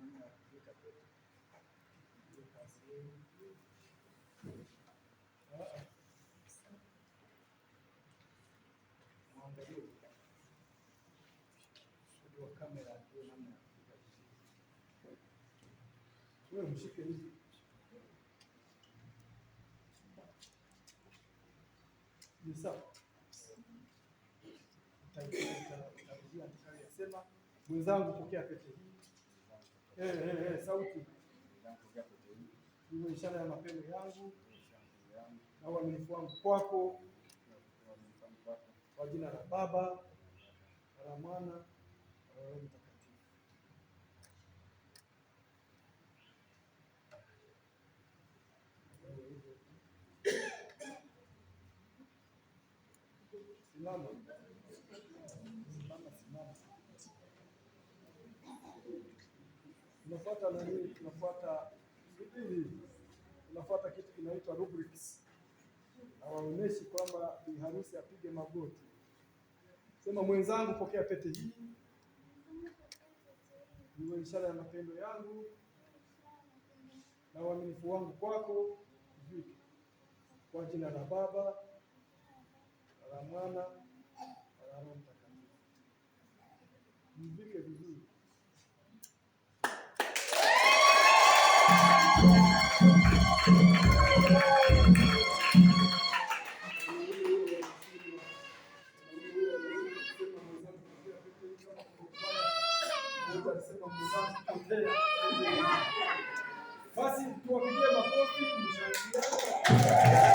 Namna ya kuvika pete. Ndio kazi yenu. Ah, ah. Mwangalie kusudi wa kamera ajue namna ya kuvika vizuri. Wewe mshike hivi. Ni sawa. Utarudia nitakayoyasema. Mwenzangu, pokea pete hii. Sauti. Iwe ishara ya mapendo yangu na uaminifu wangu kwako, kwa jina la Baba na la Mwana na la Roho Mtakatifu. Simama. Simama, simama. Tunafuata nani? Tunafuata hivi. Tunafuata kitu kinaitwa rubrics. Hawaoneshi kwamba bi harusi apige magoti. Sema, mwenzangu, pokea pete hii, iwe ishara ya mapendo yangu na uaminifu wangu kwako, vike kwa jina la Baba na la Mwana na la Roho Mtakatifu. Mvike vizuri. Basi tuwapigie makofi, mshangilie.